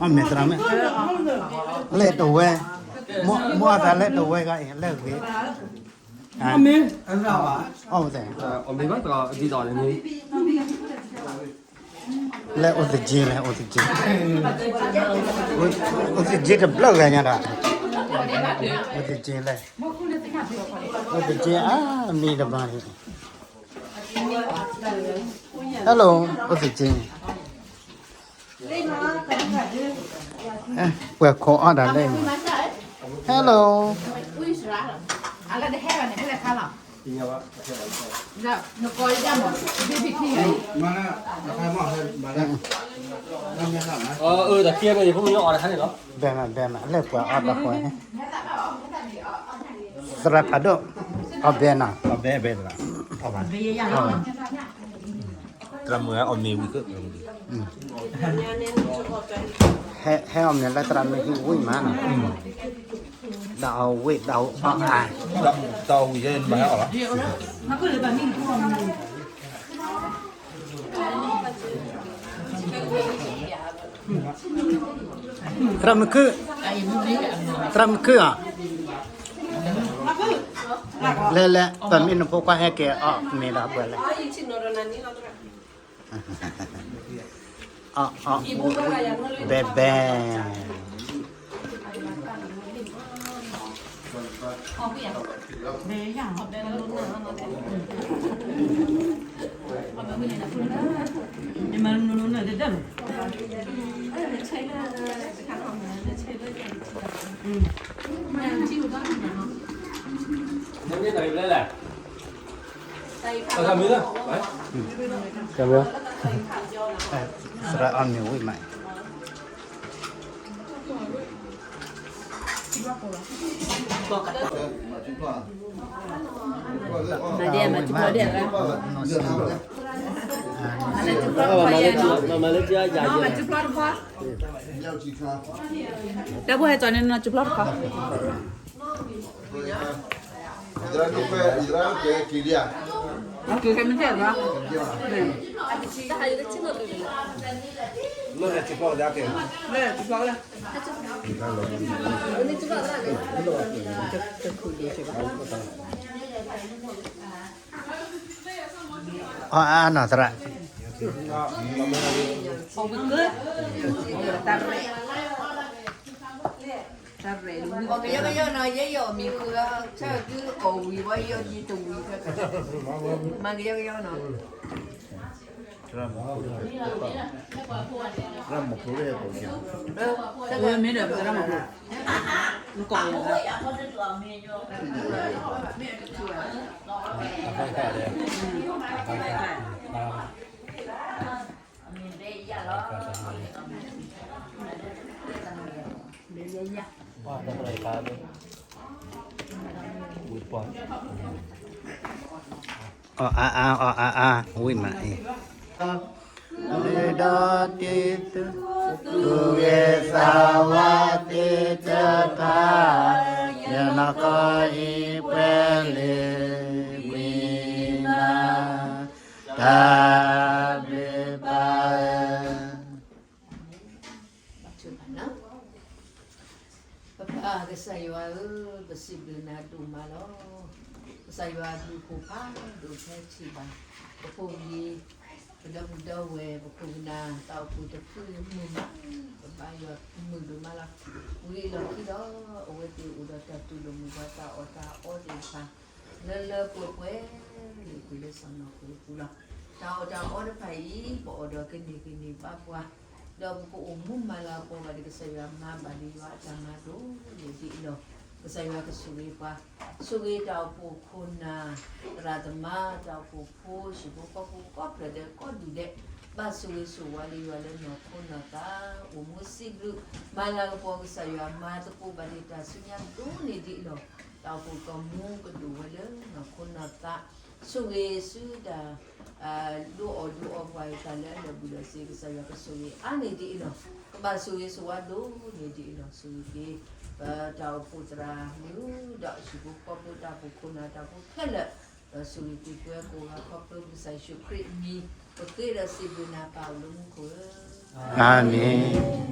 အမဲာ်သရၣ်မဲာ်, လဲၤတဝဲ, မိၢ်အသးလဲၤတဝဲဂၤအံၤ လဲၤဂ့ၤ, အီၣ်ဝဲသဲး, လဲၤအိၣ်သက့ လဲၤအိၣ်သက့, အိၣ်သက့တဘျီဂၤညါဒီး, အိၣ်သက့လဲၤ, အိၣ်သက့အါမံၤတဘျီန့ၣ်, Hello, အိၣ်သက့န့ၣ် ပှၤခိးအီၣ်ဒၣ်လဲၣ်, Hello, ဘဲမး ဘဲမး လၢပှၤအီၣ်တၢ်ဃီန့ၣ်, သရၣ်ဖးဒိၣ်, အီၣ်ဘဲနီၤ, သရၣ်မုၣ်အီၣ်မ့ၤဝံၤ, ဟဲအီၣ်မ့ၤလၢသရၣ်မုၣ်ဟံၣ်ဝံၤမးနီၤ, ဒီးအဝံၤဒီးအီၣ်အါ, ဒီးဝံၤယဲမၤဟဲအီၣ်လီၤ. သရၣ်မုၣ်ခုၣ်, သရၣ်မုၣ်ခုၣ်ဧါ, လဲၤလဲၤ ပမ့ၢ်နဖိခွါဟဲက့ၤအီၣ်မ့ၤဒီးပှဲၤလဲၣ်, အီၣ်အီၣ်, ဘဲဘဲ သရၣ်အီၣ်မ့ၤဝံၤမး, တၢ်ဘိဟဲကၠီန့ၣ်နီၤ ကၠူဖျီတခီ, ကၠူဖျီတခီ, ကၠူဖျီတခီ, ကၠူဖျီတခီ, အီၣ်အါနီၤသရၣ်, ကယီကယီနီၤ ယဲယအီၣ်မ့ၤဃုာ်ဆၢကုအီၣ်ဝံၤဝဲ ယအီၣ်ယံၤတဝံၤ, မၤကယီကယီနီၤ, မ့ၢ်ဒီးပသရၣ်မၤဖိ, နကိးယၤ, အီၣ်အါအါ အီၣ်အါအါ ဝံၤမးအံၤ, မ့ၢ်ဒီးတံၤသု, သူၣ်ဂ့ၤသးဝါသ့ၣ်တဖၣ်, ယနီၢ်ကီၢ်အံၤပှဲၤလံ, ဝံၤမး, တၢ်ဘျုးဘၣ် ပပၢ်ကစၢ်ယွၤဧၢ, ပစံးဘျုးနၤဒိၣ်မးလီၤ. ကစၢ်ယွၤအဘျုးအဖှိၣ်ဖးဒိၣ်ဖဲထံးဘၣ်, ပဖိပလံၤ, ပဒီပုၢ်ဒီဝဲၢ်, ပခိၣ်ပနၢ်, တၢ်အိၣ်ဖှိၣ်တဖုမုာ်မး, ပဘါယွၤမုာ်ဒိၣ်မးလီၤ. ဝံၤအလီၢ်ခံဒီး အဝဲသ့ၣ်အိၣ်ဒီးတၢ်တူၢ်လိာ်မုာ်ပှၤတၢ်အီၣ်တၢ်အီသ့ၣ်တဖၣ် လၢလၢပှဲၤပှဲၤ လၢကွံာ်လၢစီၢ်နီၤခိၣ်အပူၤလီၤ. တၢ်အီၣ်တၢ်အီတဖၣ်အံၤ ပအီၣ်ဒီးကန့ၢ်ကန့ၢ်ဘၣ်ပှၤ, ဒီးပကအိၣ်မူမၤလၤကပီၤဘၣ်ဒီး ကစၢ်ယွၤမၤဘၣ်ဒီးယွၤအတၢ်မၤဒိၣ်န့ၢ်ဒ်အံၤလီၤ. ကစၢ်ယွၤကဆိၣ်ဂ့ၤပှၤ, ဆိၣ်ဂ့ၤတၢ်အိၣ်ဖှိၣ်ခိၣ်နၢ်, သရၣ်သမါ, တၢ်အိၣ်ဖှိၣ်ဖိ, ဟံၣ်ဖိဃီဖိကိးဖျၢၣ်ဒီးကိးဒူၣ်ဒဲး, ဘၣ်ဆိၣ်ဂ့ၤဆိၣ်ဝါလၢယွၤလၢနီၢ်ခိနီၢ်သး, အိၣ်မူစံးဘျုး, မၤလၤကပီၤကစၢ်ယွၤမၤသကိးဘၣ်ဒီးတၢ်ဆူညါဒိၣ်န့ၢ်ဒ်အံၤလီၤ. တၢ်အိၣ်ဖှိၣ်ကီၢ်မူကဒိၣ်ဝဲလၢနီၢ်ခိနီၢ်သး, ဆိၣ်ဂ့ၤဆူတၢ် ဒိးအီၣ်ဒိးအီပှၤအံၤတၢ်လၢအလၢာ်ဘူၣ်လၢာ်စ့ ကစၢ်ယွၤကဆိၣ်ဂ့ၤအါန့ၢ်ဒ်အံၤလီၤ. ကဘၣ်ဆိၣ်ဂ့ၤဆိၣ်ဝါဒိၣ်န့ၢ်ဒ်အံၤလီၤ. ဆိၣ်ဂ့ၤက့ၤ ပတၢ်အိၣ်ဖှိၣ်သရၣ်မုၣ် ဒီးဟံၣ်ဖိဃီဖိတၢ်အိၣ်ဖှိၣ်ခိၣ်နၢ်တၢ်အိၣ်ဖှိၣ်ခဲလၢာ်, ဒီးဆိၣ်ဂ့ၤက့ၤပှၤကိးဂၤခီဖျိကစၢ်ယ့ၣ်ၡူးခရံာ်အမံၤ, ပဃ့ဒီးစံးဘျုးနၤပၢ်အိၣ်လၢမူခိၣ်ဧၢ. အၤမ့ၣ်.